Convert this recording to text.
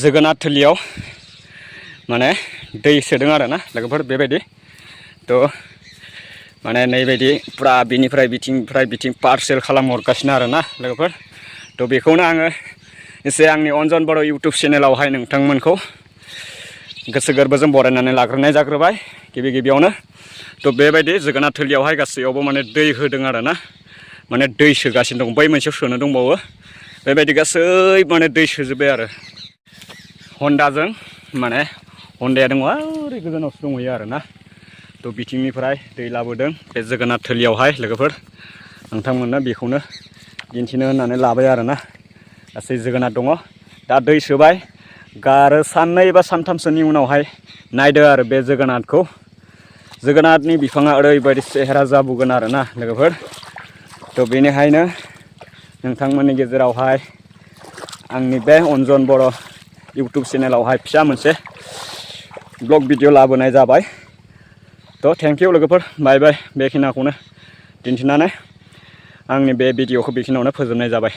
जोगोनार थोलियाव माने दै सोदों आरोना लोगोफोर बेबायदि तो माने नैबायदि पुरा बिनिफ्राय बिथिं पार्सेल खालामहरगासिनो आरोना लोगोफोर तो बेखौनो आङो एसे आंनि अन्जन बर' इउटुब चेनेलावहाय नोंथांमोनखौ गोसो गोरबोजों बरायनानै लाग्रोनाय जाग्रोबाय गिबियावनो तो बेबायदि जोगोनार थोलियावहाय गासैयावबो माने दै होदों आरोना माने दै सोगासिनो दं बै मोनसेयाव सोनो दंबावो बेबायदि गासै माने दै सोजोब्बाय आरो हन्डाजों माने हन्डाया दङ ओरै गोजानावसो दंहैयो आरोना तो बिथिंनिफ्राय दै लाबोदों बे जोगोनार थोलियावहाय लोगोफोर नोंथांमोननो बेखौनो दिन्थिनो होननानै लाबाय आरोना गासै जोगोनार दङ दा दै सोबाय आरो साननै बा सानथामसोनि उनावहाय नायदो आरो बे जोगोनारनि बिफाङा ओरैबायदि सेहेरा जाबोगोन आरोना लोगोफोर तो बेनिखायनो नोंथांमोननि गेजेरावहाय आंनि बे अन्जन बर' इउटुब चेनेलावहाय फिसा मोनसे ब्लग भिडिअ लाबोनाय जाबाय तो थेंक इउ लोगोफोर बाय बाय बेखिनिखौनो दिन्थिनानै आंनि बे भिडिअखौ बेखिनियावनो फोजोबनाय जाबाय।